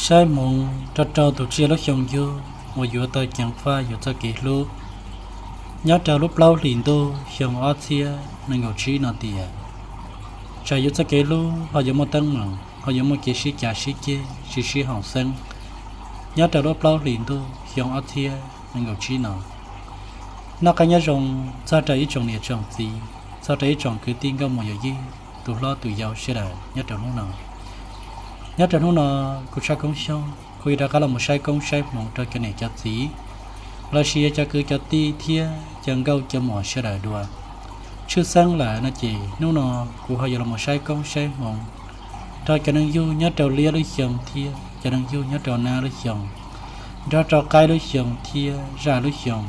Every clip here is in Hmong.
Saib hmoov rau rau tus tsiaj lub xyoo yug uas yuav tau ceev faj yus txoj kev hlub nyob rau lub plaub hlis ntuj xyoo ob txhiab nees nkaum tsib no tias, tsam yus txoj kev hlub ho yuav muaj teeb meem, ho yuav muaj kev sib cav sib ceg, sib sib haum xeeb nyob rau lub plaub hlis ntuj xyoo ob txhiab nees nkaum tsib no. Noj qab nyob zoo txog rau ib tsoom niam tsoom txiv, txog rau ib tsoom kwv tij nkauj muam yawm yij, tus hlob tus yau sawv daws nyob rau hnub no. Nyob rau hnub no, kuv Tshaj Koob Xyooj kuj yuav rov qab los mus saib koob saib hmoov rau cov niam cov txiv lossis yog cov kwv cov tij thiab cov nkauj cov muam sawv daws dua. Tshwj xeeb lawm no ces hnub no kuv ho yuav los mus saib koob saib hmoov rau cov neeg yug nyob rau liab lub xyoo thiab cov neeg yug nyob rau nab lub xyoo, nrog rau qaib lub xyoo thiab zaj lub xyoo,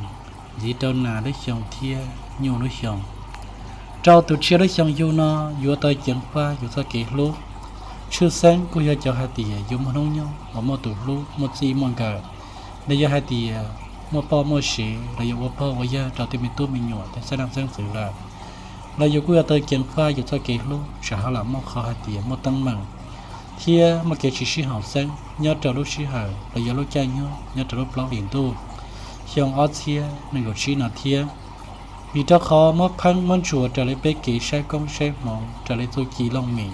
ntxiv rau nas lub xyoo thiab nyuj lub xyoo. Rau tus tsiaj lub xyoo yug no yuav tau ceev faj yus txoj kev hlub. Tshwj xeeb kuj yog cov hais tias yus muaj hnub nyoog uas muaj tus hlub muaj txij muaj nkawm, los yog hais tias muaj poj muaj sev los yog ua pog ua yawg rau tej me tub me nyuam tej xeeb leej xeeb ntxwv lawm, los yus kuj yuav tau ceev faj yus txoj kev hlub tsam ho lam muaj qhov hais tias muaj teeb meem thiab muaj kev tsis sib haum xeeb nyob rau lub sij hawm los yog lub caij nyoog nyob rau lub plaub hlis ntuj xyoo ob txhiab nees nkaum tsib no thiab. Vim rau qhov muab pheeb muab ntsuas raws li peb kev saib koob saib hmoov raws li txuj ci looj mem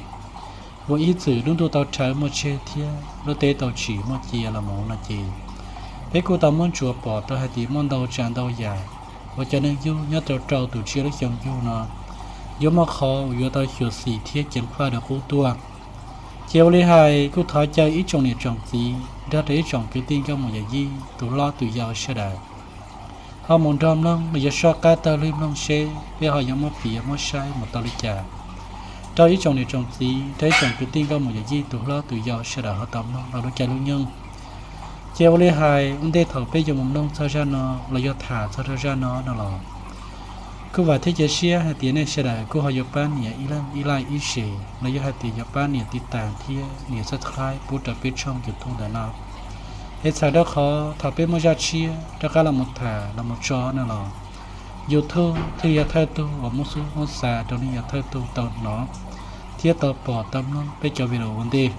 uas ib txwm lub ntuj tau rhawv muaj tseg thiab lub teb tau tsim muaj cia los mus no ces, peb kuj tau muab ntsuas pom tau hais tias muaj ntau tsav ntau yam uas cov neeg yug nyob rau rau tus tsiaj lub xyoo yug no yuav muaj qhov uas yuav tau xyuam xim thiab ceev faj rau qub tuaj. Ces ua li hais kuj thov caw ib tsoom niam tsoom txiv nrog rau ib tsoom kwv tij nkauj muam yawm yij tus hlob tus yau sawv daws ho mus nrog mloog los yog soj qab taug lw mloog seb peb ho yuav muab piav muab saib mus tau li cas rau ib tsoom niam tsoom txiv, rau ib tsoom kwv tij nkauj muam yawm yij tus hlob tus yau sawv daws ho tau mloog lub caij lub nyoog. Ces ua li hais ua ntej thaum peb yuav mus mloog txog zaj no los yog tham txog rau zaj no no los, kuj vam thiab cia siab hais tias nej sawv daws kuj ho yuav pab nias ib leeg ib like ib share los yog hais tias yuav pab nias tiv tas thiab nias subscribe pub rau peb tshooj YouTube ntawm no. Es txhawm rau qhov thaum peb muaj zaj tshiab rov qab los mus tham los mus tso no los, YouTube thiaj yog thawj tug uas muab xub muab xa rau nej yog thawj tug tau hnov thiab tau pom tau mloog peb cov video ua ntej.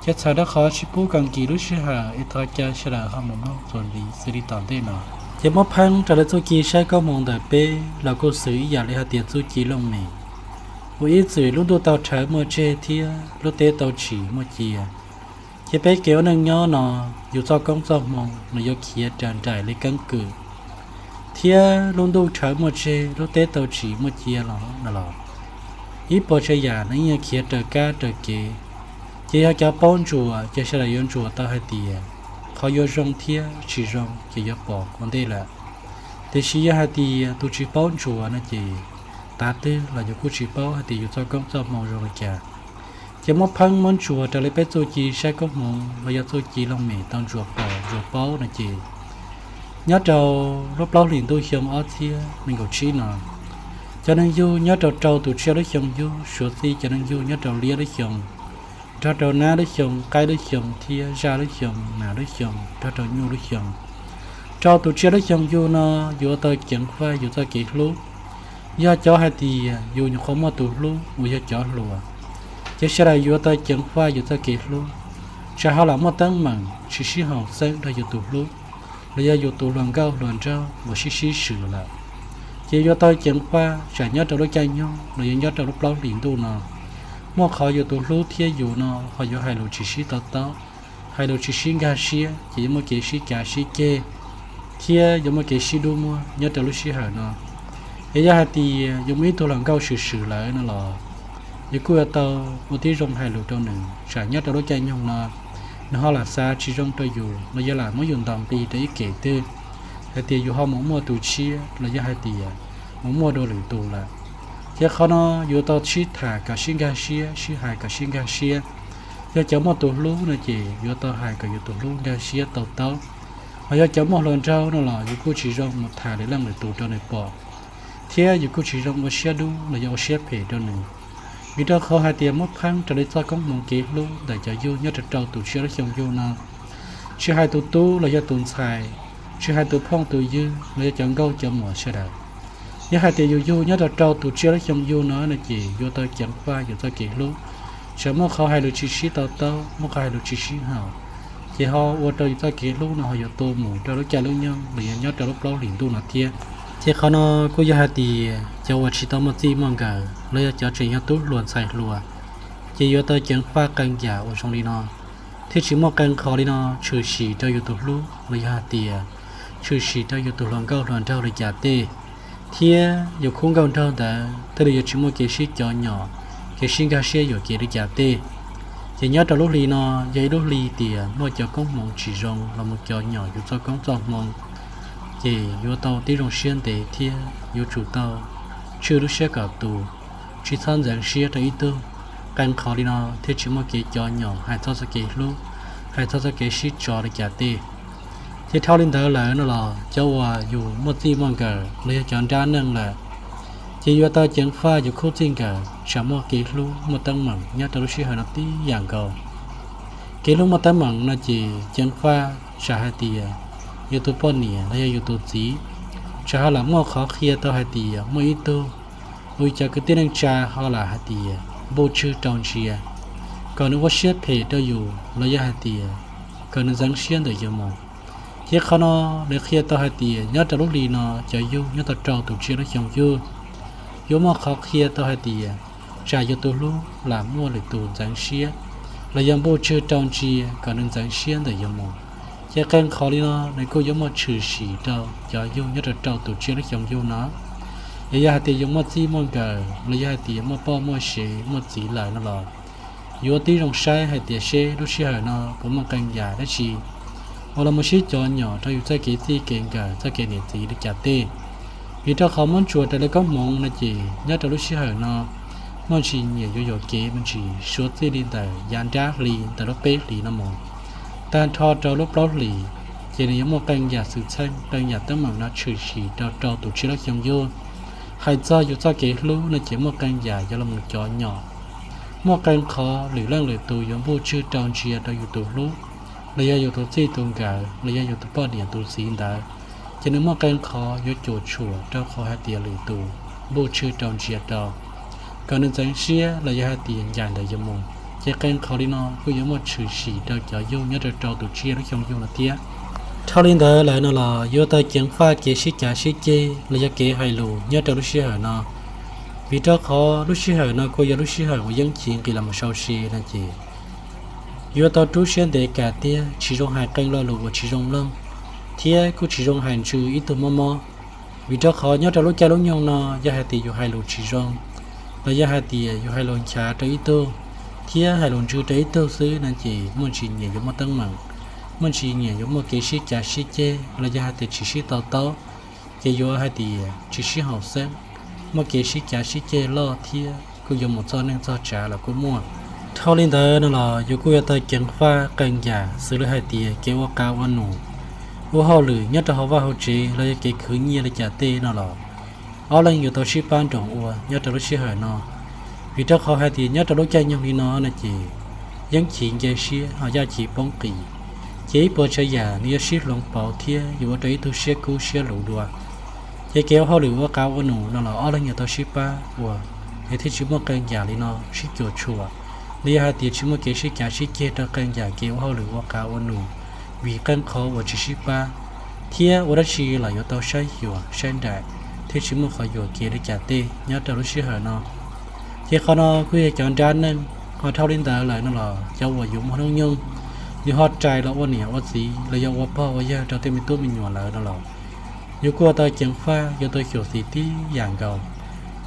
Ces txhawm rau qhov tsis pub kom nkim lub sij hawm es thov caw sawv daws ho mus mloog txuas ntxiv xws li tom ntej no. Ces muab pheeb raws li txuj ci saib koob hmoov ntawm peb los kuj xws ib yam li hais tias txuj ci looj mem uas ib txwm lub ntuj tau rhawv muaj tseg thiab lub teb tau tsim muaj cia. Ces peb kev ua neej nyob no, yus txoj koob txoj hmoov nws yuav khiav raws nraim li keeb kwm thiab lub ntuj rhawv muaj tseg lub teb tau tsim muaj cia los no los, ib puas tsav yam nws yeej yuav khiav raws kab raws kev. Ces yog cov paub ntsuas ces sawv daws yuav ntsuas tau hais tias qhov yuav zoo thiab tsis zoo ces yuav pom ua ntej lawm. Tiam sis yog hais tias tus tsis paub ntsuas no ces tav twg los yus kuj tsis paub hais tias yus txoj koob txoj hmoov zoo li cas. Ces muab pheeb muab ntsuas raws li peb txuj ci saib koob hmoov los yog txuj ci looj mem tau ntsuas pom ntsuas paub no ces, nyob rau lub plaub hlis ntuj xyoo ob txhiab nees nkaum tsib no, cov neeg yug nyob rau rau tus tsiaj lub xyoo yug suav txij cov neeg yug nyob rau liab lub xyoo, nrog rau nab lub xyoo, qaib lub xyoo thiab zaj lub xyoo, nas lub xyoo nrog rau nyuj lub xyoo. Rau tus tsiaj lub xyoo yug no yuav tau ceev faj yus txoj kev hlub. Yog cov hais tias yus nyuam qhuav muaj tus hlub uas yog cov hluas, ces sawv daws yuav tau ceev faj yus txoj kev hlub, tsam ho lam muaj teeb meem tsis sib haum xeeb nrog yus tus hlub los yog yus tus hluas nkauj hluas nraug uas sib sib swm lawm. Ces yuav tau ceev faj tsam nyob rau lub caij nyoog los yog nyob rau lub plaub hlis ntuj no, muaj qhov yus tus hlub thiab yus no ho yuav hais lus tsis sib to taub, hais lus tsis sib nkag siab ces yuav muaj kev sib cav sib ceg thiab yuav muaj kev sib dub muag nyob rau lub sij hawm no. Es yog hais tias yus muaj ib tug hluas nkauj swm swm lawm no los, yus kuj yuav tau ua tib zoo hais lus rau nws tsam nyob rau lub caij nyoog no nws ho lam xav tsis zoo rau yus los yog lam muab yus ntaus nqi rau ib kem twg, hais tias yus ho mus muaj tus tshiab los yog hais tias mus muaj dua lwm tus lawm. Ces qhov no yuav tau sib tham kom sib nkag siab, sib hais kom sib nkag siab. Yog cov muaj tus hlub no ces yuav tau hais kom yus tus hlub nkag siab tau taub. Ho yog cov muaj hluas nraug no los yus kuj tsis zoo mus tham lwm leej lwm tus rau nws pom, thiab yus kuj tsis zoo ua siab dub los yog ua siab phem rau nws. Vim rau qhov hais tias muab pheeb raws li txoj koob hmoov kev hlub ntawm cov yug nyob rau rau tus tsiaj lub xyoo yug no, tsis hais tus tub los yog tus ntxhais, tsis hais tus phooj tus ywg los yog cov nkauj cov muam sawv daws, yog hais tias yus yug nyob rau rau tus tsiaj lub xyoo yug no no ces yuav tau ceev faj yus txoj kev hlub, tsam muaj qhov hais lus tsis sib to taub, muaj qhov hais lus tsis sib haum, ces ho ua rau yus txoj kev hlub no ho yuav tu mus rau lub caij lub nyoog los yog nyob rau lub plaub hlis ntuj no thiab. Ces qhov no kuj yog hais tias cov uas tsis tau muaj txij muaj nkawm los yog cov tseem yog tub hluas ntxhais hluas, ces yuav tau ceev faj qee yam uas zoo li no, thiaj tsis muaj qee qhov li no tshwm sim rau yus tus hlub los yog hais tias tshwm sim rau yus tus hluas nkauj hluas nraug li cas tej, thiab yus khub nkauj nraug ntawd thiaj li yuav tsis muaj kev sib cov nyom, kev sib nkag siab yuam kev li cas tej. Ces nyob rau lub hli no yog ib lub hli tias muaj cov koob hmoov tsis zoo los mus cov nyom yus txoj koob txoj hmoov, ces yuav tau tib zoo siab ntev thiab yuav tsum tau tshwj lub siab kom tus, tsis txhob ntxeev siab rau ib tug. Qee qhov li no thiaj tsis muaj kev cov nyom hais txog txoj kev hlub, hais txog txoj kev sib tso li cas tej. Ces dhau li ntawd lawm no los cov uas yus muaj txij muaj nkawm los yog cov nrab neej lawm, ces yuav tau ceev faj yus khub txij nkawm tsam muaj kev hlub muaj teeb meem nyob rau lub sij hawm no tib yam nkaus. Kev hlub muaj teeb meem no ces ceev faj tsam hais tias yus tus poj niam los yog yus tus txiv, tsam ho lam muaj qhov qhia tau hais tias muaj ib tug, uas cov kwv tij neej tsa ho lam hais tias npuj tswg rau ntsia, kom nws ua siab phem rau yus los yog hais tias kom nws ntxeev siab ntawm yus mus. Ces qhov no nws qhia tau hais tias nyob rau lub hli no cov yug nyob tau rau tus tsiaj lub xyoo yug, yuav muaj qhov qhia tau hais tias tsam yus tus hlub lam muaj lwm tus ntxeev siab, los yog npuj tswg rau ntsia kom nws ntxeev siab ntawm yus mus. Ces qee qhov li no nws kuj yuav muaj tshwm sim rau cov yug nyob rau rau tus tsiaj lub xyoo yug no. Yog, yog hais tias yus muaj txij muaj nkawm los yog hais tias muaj poj muaj sev muaj txiv lawm no los yuav tib zoo saib hais tias seb lub sij hawm no puas muaj qee yam dab tsi uas los mus sib cov nyom rau yus txoj kev txij kev nkawm txoj kev niam txiv li cas tej. Vim rau qhov muab ntsuas raws li koob hmoov no ces nyob rau lub sij hawm no muaj ntsis nyiam yuav yuam kev me ntsis suav txij li ntawm yav nrab hli ntawm lub peb hlis no mus, tag nrho rau lub plaub hlis, ces nws yuav muaj qee yam xwm txheej qee yam teeb meem no tshwm sim rau rau tus tsiaj lub xyoo yug. Hais txog yus txoj kev hlub no ces muaj qee yam yuav los mus cov nyom, muaj qee qhov lwm leej lwm tus yuav npuj tswg rau ntsia rau yus tus hlub, los yog yus tus txij tus nkawm los yog yus tus poj niam tus txiv ntawd, ces nws muaj qee qhov yuav cuam tshuam rau qhov hais tias lwm tus npuj tswg rau ntsia rau kom nws ntxeev siab los yog hais tias ncaim ntawm yus mus. Ces qee qhov li no kuj yuav muaj tshwm sim rau cov yug nyob rau rau tus tsiaj lub xyoo yug no thiab. Dhau li ntawd lawm no los yuav tau ceev faj kev sib cav sib ceg los yog kev hais lus nyob rau lub sij hawm no, vim rau qhov lub sij hawm no kuj yog lub sij hawm uas yeeb chiv nqis los mus sau se no ces yuav tau rub siab ntev kam tiag, tsis zoo hais qee lo lus uas tsis zoo mloog, thiab kuj tsis zoo hais ntsws ib tug mob mob. Vim rau qhov nyob rau lub caij lub nyoog no yog hais tias yus hais lus tsis zoo, los yog hais tias yus hais lus nchav rau ib tug, thiab hais lus ntsws rau ib tug xwb no ces muaj ntsis nyiam yuav muaj teeb meem, muaj ntsis nyiam yuav muaj kev sib cav sib ceg los yog hais tias tsis sib to taub, ces yuav hais tias tsis sib haum xeeb, muaj kev sib cav sib ceg loj thiab kuj yuav mus txog neej txog tsav los kuj muaj. Dhau li ntawd no los yus kuj yuav tau ceev faj qee yam xws li hais tias kev ua qav ua num, ua hauj lwm nyob rau hauv vaj hauv tsev los yog kev khwv nyiaj li cas tej no los ob leeg yuav tau sib pab nroos ua nyob rau lub sij hawm no. Vim rau qhov hais tias nyob rau lub caij nyoog li no no ces yeeb chiv nce siab ho yaj chiv poob qis, ces ib puas tsav yam nws yuav sib hloov pauv thiab yuav ua rau ib tug siab kub siab luv dua. Ces kev ua hauj lwm ua qav ua num no los ob leeg yuav tau sib pab ua, es thiaj tsis muaj qee yam li no sib cuam tshuam, los yog hais tias tsis muaj kev sib cav sib ceg rau qee yam kev ua hauj lwm ua qav ua num, vim qee qhov uas tsis sib pab, thiab ua dab tsi los yuav tau saib xyuas saib nraim, thiab tsis muaj qhov yuam kev li cas tej nyob rau lub sij hawm no. Ces qhov no kuj yog cov nrab neej. Ho dhau li ntawd lawm no los cov uas yus muaj hnub nyoog, yus ho rais los ua niam ua txiv los yog ua pog ua yawg rau tej me tub me nyuam lawm no los yus kuj yuav tau ceev faj, yuav tau xyuam xim tib yam nkaus.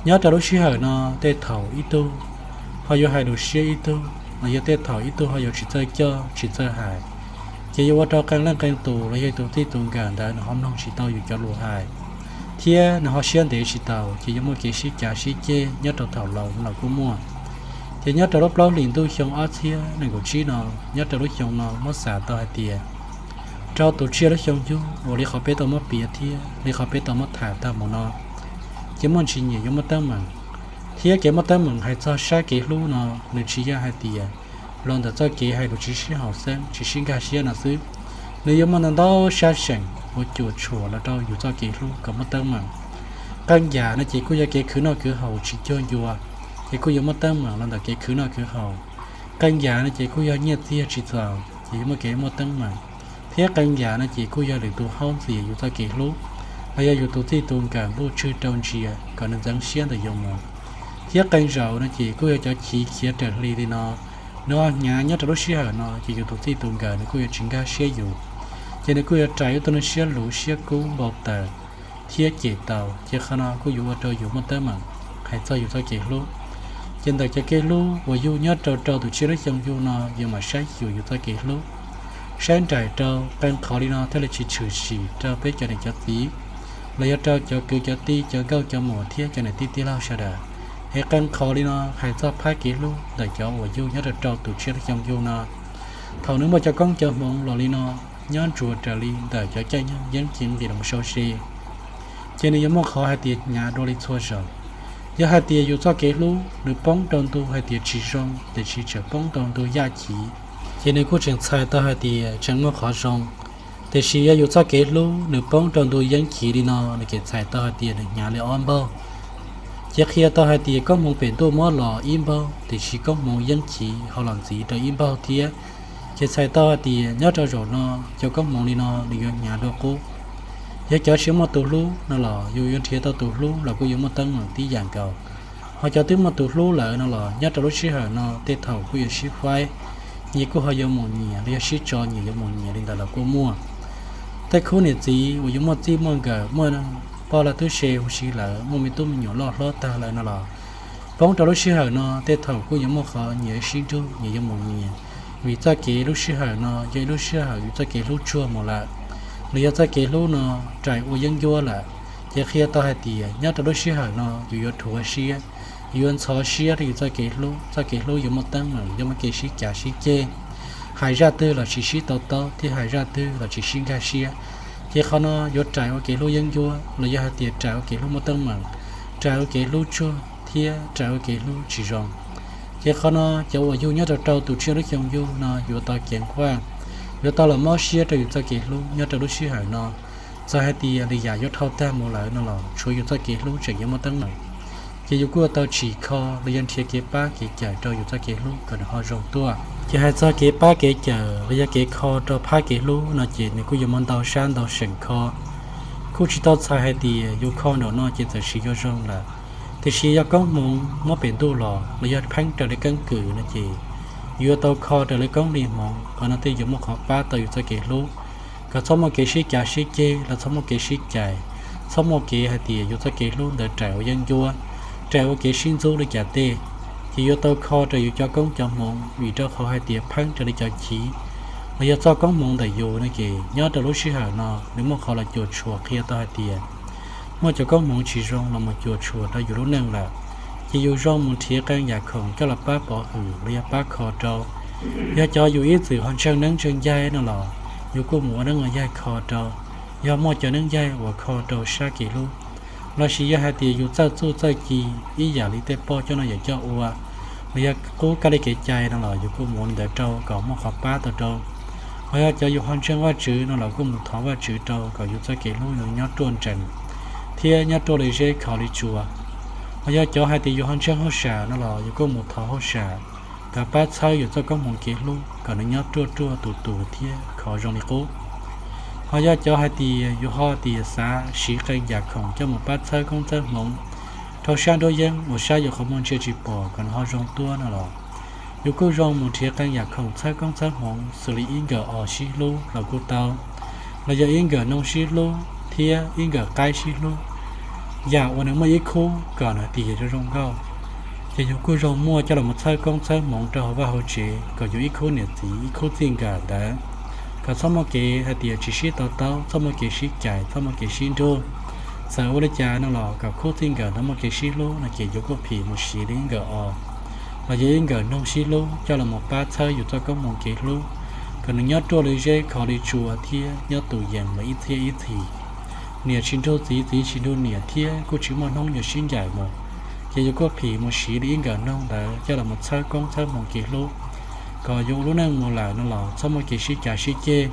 Nyob rau lub sij hawm no tej thaum ib tug ho yuav hais lus siab ib tug, los yog tej thaum ib tug ho yuav tsis txawj coj tsis txawj hais, ces yuav ua rau qee leej qee tus los yog tus txij tus nkawm ntawd nws ho mloog tsis tau yus cov lus hais, thiab nws ho siab ntev tsis taus, ces yuav muaj kev sib cav sib ceg nyob rau thaum laus no los kuj muaj. Ces nyob rau lub plaub hlis ntuj xyoo ob txhiab nees nkaum tsib no, nyob rau lub xyoo no muab xav tau hais tias rau tus tsiaj lub xyoo yug uas li qhov peb tau muab piav thiab li qhov peb tau muab tham tag mus no, ces muaj ntsis nyiam yuav muaj teeb meem, thiab kev muaj teeb meem hais txog sab kev hlub no nws tsis yog hais tias los ntawm txoj kev hais lus tsis sib haum xeeb tsis sib nkag siab no xwb. Nws yuav muaj ntau ntau sab seem uas cuam tshuam los rau yus txoj kev hlub kom muaj teeb meem. Qee yam no ces kuj yog kev khwv noj khwv haus tsis cuag ncua, ces kuj yuav muaj teeb meem los ntawm kev khwv noj khwv haus. Qee yam no ces kuj yog nyiaj txiag tsis txaus, ces yuav muaj kev muaj teeb meem. Thiab qee yam no ces kuj yog lwm tus haub ntxias yus txoj kev hlub, los yog yus tus txij tus nkawm npuj tswg rau ntsia kom nws ntxeev siab ntawm yus mus. Thiab qee zaum no ces kuj yog cov chiv khiav raws hli li no, nws ho hnyav nyob rau lub sij hawm no ces yus tus txij tus nkawm nws kuj yuav tsis nkag siab yus, ces nws kuj yuav rais ua tug neeg siab luv siab kub npau taws thiab cem tau. Ces qhov no kuj yuav ua rau yus muaj teeb meem hais txog yus txoj kev hlub. Ces ntawm cov kev hlub uas yug nyob rau rau tus tsiaj lub xyoo yug no yuav mam saib xyuas yus txoj kev hlub, saib nraim rau qee qhov li no thiaj li tsis tshwm sim rau peb cov niam cov txiv, los yog rau cov kwv cov tij cov nkauj cov muam thiab cov niam tij tij laug sawv daws. Es qee qhov li no hais txog phab kev hlub ntawm cov uas yug nyob rau rau tus tsiaj lub xyoo yug no, thaum nws muaj cov koob cov hmoov los li no nyob ntsuas raws li ntawm cov caij nyoog yeeb ceev nqis los sau se, ces nws yuav muaj qhov hais tias hnyav dua li txhua zaus. Yog hais tias yus txoj kev hlub nws poob rau ntu hais tias tsis zoo tiam sis tseem poob rau ntu yaj chiv, ces nws kuj tseem txhais tau hais tias tseem muaj qhov zoo. Tiam sis yog yus txoj kev hlub nws poob rau ntu yeeb chiv li no, nws ces txhais tau hais tias nws hnyav li ob npaug. Ces qhia tau hais tias koob hmoov pem ntuj muab los ib npaug, tiam sis koob hmoov yeeb chiv ho los ntxiv rau ib npaug thiab. Ces txhais tau hais tias nyob rau zaum no, cov koob hmoov li no nws yuav hnyav dua qub. Yog cov tsis muaj tus hlub no los yus yuav nrhiav tau tus hlub los kuj yuav muaj teeb meem tib yam nkaus. Ho cov twb muaj tus hlub lawm no los nyob rau lub sij hawm no tej thaum kuj yuav sib faib, nyias kuj ho yuav mus nyias los yog sib tso nyias yuav mus nyias li ntawd los kuj muaj. Tej khub niam txiv uas yuav muaj txij muaj nkawm muaj poj lawv twb se huv si lawm, muaj me tub me nyuam loj hlob tag lawm no los poob rau lub sij hawm no tej thaum kuj yuav muaj qhov nyias sib nrug nyias yuav mus nyias, vim txoj kev lub sij hawm no yog ib lub sij hawm yus txoj kev hlub tsuag mus lawm, los yog txoj kev hlub no rais ua yeeb ncuab lawm. Ces qhia tau hais tias nyob rau lub sij hawm no yus yuav dhuav siab, yus yuav ntxhov siab rau yus txoj kev hlub, txoj kev hlub yuav muaj teeb meem, yuav muaj kev sib cav sib ceg. Hais zaj twg los tsis sib to taub thiab hais zaj twg los tsis sib nkag siab. Ces qhov no yuav rais ua kev hlub yeeb ncuab los yog hais tias rais ua kev hlub muaj teeb meem, rais ua kev hlub tsuag thiab rais ua kev hlub tsis zoo. Ces qhov no cov uas yug nyob rau rau tus tsiaj lub xyoo yug no yuav tau ceev faj, yuav tau los mob siab rau yus txoj kev hlub nyob rau lub sij hawm no. Txawm hais tias lwm yam yuav dhau tag mus lawm no los tshuav yus txoj kev hlub tseem yuav muaj teeb meem, ces yus kuj yuav tau tsim kho los yog nrhiav kev pab kev cawm rau yus txoj kev hlub kom nws ho zoo tuaj. Ces hais txog kev pab kev cawm los yog kev kho rau phab kev hlub no ces nws kuj yuav muaj ntau sab ntau seem kho. Kuj tsis tau txhais hais tias yus kho nraum no ces txawm sis yuav zoo lawm, tiam sis yog koob hmoov muab pem ntuj los los yog pheeb raws li keeb kwm no ces yuav tau kho raws li koob li hmoov, qhov no thiaj yuav muaj qhov pab tau yus txoj kev hlub, kom txhob muaj kev sib cav sib ceg los txhob muaj kev sib cais, txhob muaj kev hais tias yus txoj kev hlub ntawd rais ua yeeb ncuab, rais ua kev sib ntxub li cas tej. Ces yuav tau kho rau yus cov koob cov hmoov vim rau qhov hais tias pheeb raws li cov chiv los yog txoj koob hmoov ntawm yus no ces nyob rau lub sij hawm no nws muaj qhov los cuam tshuam qhia tau hais tias muaj cov koob hmoov tsis zoo los mus cuam tshuam rau yus lub neej lawm. Ces yus zoo mus nrhiav qee yam khoom coj los pab pov hwm los yog pab kho rau. Yog cov yus ib txwm ho ntseeg neeb ntseeg yaig no los yus kuj mus ua neeb ua yaig kho rau. Yog muaj cov neeb yaig uas kho rau sab kev hlub, lossis yog hais tias yus txawj txuj txawj ci ib yam li tej poj coj noj yawm coj ua, los yog qub kab li kev cai no los yus kuj mus ua li ntawd rau kom muaj qhov pab tau rau. Ho yog cov yus ho ntseeg Vajtswv no los kuj mus thov Vajtswv rau kom yus txoj kev hlub nws nyob ruaj nrees thiab nyob ruaj li zeb khov li tsua. Ho yog cov hais tias yus ho ntseeg hauj sam no los yus kuj mus thov hauj sam kom pab txhawb yus txoj koob hmoov kev hlub kom nws nyob ruaj ruaj tus tus thiab khov zoo li qub. Ho yog cov hais tias yus ho tias xav siv qee yam khoom coj mus pab txhawb koob txhawb hmoov rau sab nruab yeeb uas saib yus qhov muag ntsia tsis pom kom nws ho zoo tuaj no los yus kuj zoo mus nrhiav qee yam khoom txhawb koob txhawb hmoov xws li ib nkawm os sib hlub los kuj tau, los yog ib nkawm noog sib hlub thiab ib nkawm qaib sib hlub, yam uas nws muaj ib khub kom nws tias zoo zoo nkauj. Ces yus kuj zoo muaj coj los txhawb koob txhawb hmoov rau hauv vaj hauv tsev kom yus ib khub niam txiv ib khub txij nkawm ntawd kom txhob muaj kev hais tias tsis sib to taub, txhob muaj kev sib cais, txhob muaj kev sib nrug. Txawm ua li cas no los kom khub txij nkawm ntawd muaj kev sib hlub no ces yus kuj phim mus siv li ib nkawm os los yog ib nkawm noog sib hlub coj los pab txhawb yus txoj koob hmoov kev hlub kom nws nyob ruaj li zeb khov li tsua thiab nyob tus yees mus ib txhiab ib txhis. Niam tsis nrug txiv, txiv tsis nrug niam thiab kuj tsis muaj hnub yuav sib ncaim mus. Ces yus kuj phim mus siv li ib nkawm noog ntawd coj los txhawb koob txhawb hmoov kev hlub kom yus ua lub neej mus lawm no los txhob muaj kev sib cav sib ceg,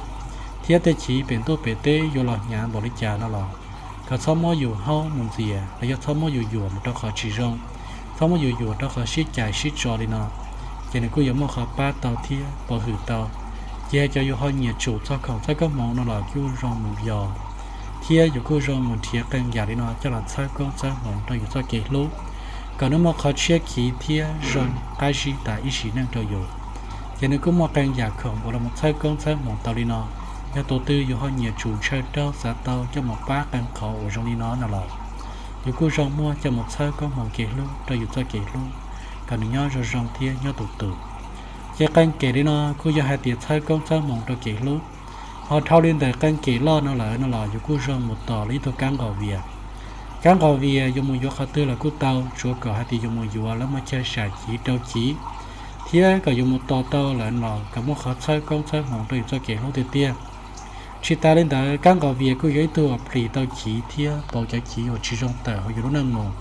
thiab tej chiv pem ntuj pem teb yuav los hnyav npaum li cas no los kom txhob muab yus haub mus ntxias los yog txhob muab yus yuam mus rau qhov tsis zoo, txhob muab yus yuam rau qhov sib cais sib tso li no, ces nws kuj yuav muaj qhov pab tau thiab pov hwm tau. Ces cov yus ho nyiam tsum txog khoom txhawb koob hmoov no los kuj zoo mus yos, thiab yus kuj zoo mus nrhiav qee yam li no coj los txhawb koob txhawb hmoov rau yus txoj kev hlub, kom nws muaj qhov tshiab khiv thiab zoo qab zib tas ib sim neej rau yus. Ces nws kuj muaj qee yam khoom uas los txhawb koob txhawb hmoov tau li no. Yog tus twg yus ho nyiam tsum ntshaw raug xav tau coj mus pab qee qhov uas zoo li no no los, yus kuj zoo muab coj mus txhawb koob hmoov kev hlub rau yus txoj kev hlub, kom nws nyob zoo zoo thiab nyob tus tus. Ces qee kem li no kuj yog hais tias txhawb koob txhawb hmoov rau kev hlub. Ho dhau li ntawm qee kem loj no lawm no los yus kuj zoo mus tos li ib tug kab nqos vias. Kab nqos vias yuav mus yuav qhov twg los kuj tau, tsuav kom hais tias yus mus yuav lawv muaj chaw sam civ rau civ, thiab kom yus mus tos tau lawm los kom muaj qhov txhawb koob txhawb hmoov rau yus txoj kev hlub tiag tiag. Tsis tas li ntawd, kab nqos vias kuj yog ib tug uas plis tau civ thiab pauv cov civ uas tsis zoo tawm hauv yus lub neej mus,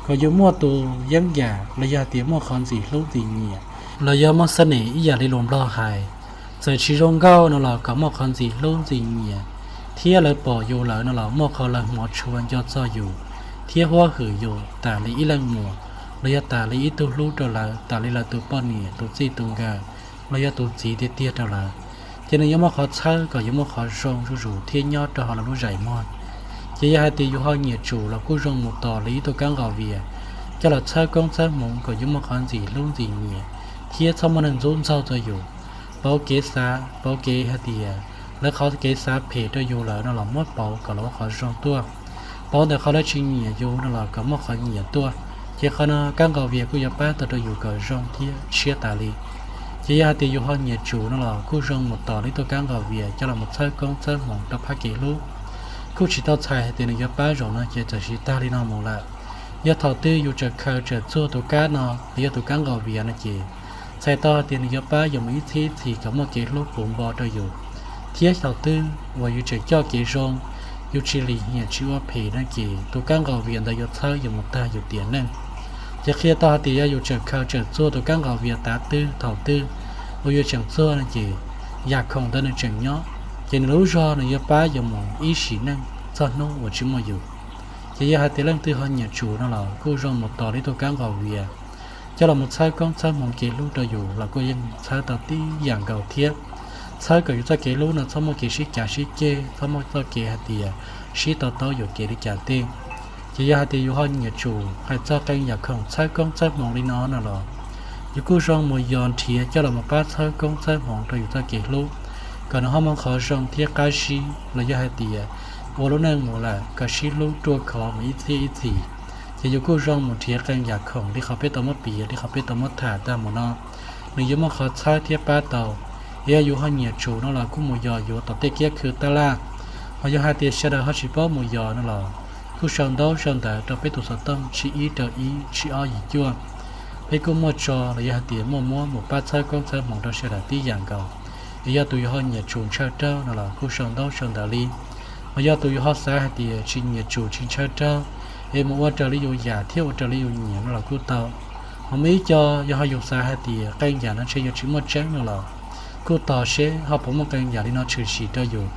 kom yus muaj tus yeeb yam los yog tias muaj qhov ntxim hlub ntxim nyiam, los yog muaj xab nim ib yam li lus Nplog hais, txawm tsis zoo nkauj no los kom muaj qhov ntxim hlub ntxim nyiam, thiab lawv pom yus lawm no los muaj qhov lawv hmov tshua nco txog yus thiab huab hwm yus tas li ib leej muam, los yog tas li ib tug hlub rau lawv, tas li lawv tus poj niam, tus txij tus nkawm, los yog tus txiv tiag tiag rau lawv. Ces nws yuav muaj qhov txhawb kom yuav muaj qhov zoo zuj zus thiab nyob rau hauv lawv lub zais muag. Ces yog hais tias yus ho nyiam tsum los kuj zoo mus tos li ib tug kab nqos vias, coj los txhawb koob txhawb hmoov kom yuav muaj qhov ntxim hlub ntxim nyiam, thiab txhob muaj neeg ntxub ntxaug txog yus. Pauv kev xav, pauv kev hais tias lawv qhov kev xav phem rau yus lawm no los muab pauv kom los ua qhov zoo tuaj. Pauv ntawm qhov lawv tsis nyiam yus no los kom muaj qhov nyiam tuaj. Ces qhov no kab nqos vias kuj yuav pab tau rau yus kom zoo thiab tshiab tas li. Ces yog hais tias yus ho nyiam tsum no los kuj zoo mus tos li ib tug kab nqos vias coj los txhawb koob txhawb hmoov rau phab kev hlub. Kuj tsis tau txhais hais tias nws yuav pab zaum no ces txawm sim tag li no mus lawm. Yog thaum twg yus tseem khaws tseem txuag tus kab no los yog tus kab nqos vias no ces txhais tau hais tias nws yuav pab yus mus ib txhis ib txhis kom muaj kev hlub puv npo rau yus. Thiab thaum twg uas yus tseem coj kev zoo, yus tsis lim hiam tsis ua phem no ces tus kab nqos vias ntawd yuav txhawb yus mus tag yus tiam neej. Ces qhia tau hais tias yog yus tseem khaws tseem txuag tus kab nqos vias tav twg thaum twg uas yus tseem txuag no ces yam khoom ntawd nws tseem nyob, ces nws lub zog nws yuav pab yus mus ib sim neej txog hnub uas tsis muaj yus. Ces yog hais tias leej twg ho nyiam tsum no los kuj zoo mus tos li ib tug kab nqos vias coj los txhawb koob txhawb hmoov kev hlub rau yus los kuj yeej txhawb tau tib yam nkaus thiab. Txhawb kom yus txoj kev hlub no txhob muaj kev sib cav sib ceg, txhob muaj txoj kev hais tias sib to taub yuam kev li cas tej. Ces yog hais tias yus ho nyiam tsum hais txog qee yam khoom txhawb koob txhawb hmoov li no no los, yus kuj zoo mus yos nrhiav coj los pab txhawb koob txhawb hmoov rau yus txoj kev hlub, kom nws ho muaj qhov zoo thiab qab zib los yog hais tias ua lub neej mus lawm kom sib hlub ruaj khov mus ib txhis ib txhis. Ces yus kuj zoo mus nrhiav qee yam khoom li qhov peb tau muab piav li qhov peb tau muab tham tag mus no, nws yuav muaj qhov txhawb thiab pab tau. Yog yus ho nyiam tsum no los kuj mus yos yuav tom tej kiab khw tab laj. Ho yog hais tias sawv daws ho tsis paub mus yos no los kuj sau ntaub sau ntawv rau peb tus xov tooj tsib ib rau ib tsib ob yim cuaj. Peb kuj muaj tso los yog hais tias muaj muab mus pab txhawb koob txhawb hmoov rau sawv daws tib yam nkaus. Es yog tus yus ho nyiam tsum ntshaw raug no los kuj sau ntaub sau ntawv li. Ho yog tus yus ho xav hais tias tsis nyiam tsum tsis ntshaw raug, es mus ua raws li yus yam thiab ua raws li yus nyiam no los kuj tau. Ho muaj ib co yog ho yus xav hais tias qee yam no ntshe yuav tsis muaj tseeb no los kuj tos seb ho puas muaj qee yam li no tshwm sim rau yus.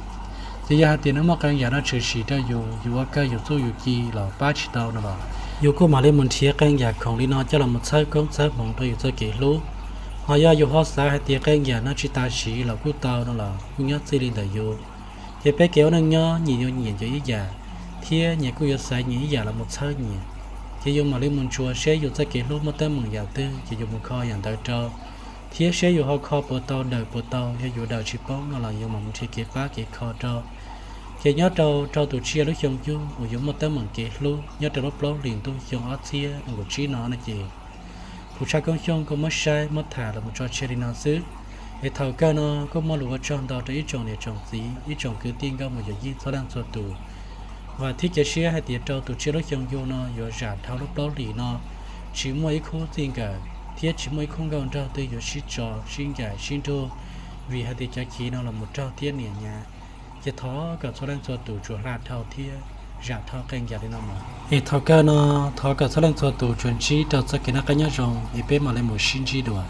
Ces yog hais tias nws muaj qee yam no tshwm sim rau yus, yus ua kawg yus txuj yus ci los pab tsis tau no los, yus kuj mam li mus nrhiav qee yam khoom li no coj los mus txhawb koob txhawb hmoov rau yus txoj kev hlub. Ho yog yus ho xav hais tias qee yam no tsis tas siv los kuj tau no los kuj nyob txij li ntawm yus. Ces peb kev ua neej nyob nyias yuav nyiam nyias ib yam, thiab nyias kuj yuav xaiv nyias ib yam los mus txhawb nyias. Ces yus mam li mus ntsuas seb yus txoj kev hlub muaj teeb meem yam twg ces yus mus kho yam ntawd rau, thiab seb yus ho kho puas tau daws puas tau, yog yus daws tsis poob no los yus mam mus nrhiav kev pab kev kho rau. Ces nyob rau rau tus tsiaj lub xyoo yug uas yuav muaj teeb meem kev hlub nyob rau lub plaub hlis ntuj xyoo ob txhiab nees nkaum tsib no no ces kuv Tshaj Koob Xyooj kuj muab saib muab tham los mus tso tseg li no xwb. Es thaum kawg no kuj muaj lus ua tsaug ntau rau ib tsoom niam tsoom txiv ib tsoom kwv tij nkauj mus yawm yij txhua leej txhua tus. Vam thiab cia siab hais tias rau tus tsiaj lub xyoo yug no yuav zam dhau lub plaub hlis no, tsis muaj ib khub txij nkawm thiab tsis muaj ib khub nkauj nraug twg yuav sib tso sib ncaim sib nrug, vim hais tias cov chiv no los mus raug thiab niam nyav. Ces thov kom txhua leej txhua tus tsuas hla dhau thiab zam dhau qee yam li no mus. Es thaum kawg no, thov kom txhua leej txhua tus tsuas ntsib rau txoj kev noj qab nyob zoo es peb mam li mus sib ntsib dua.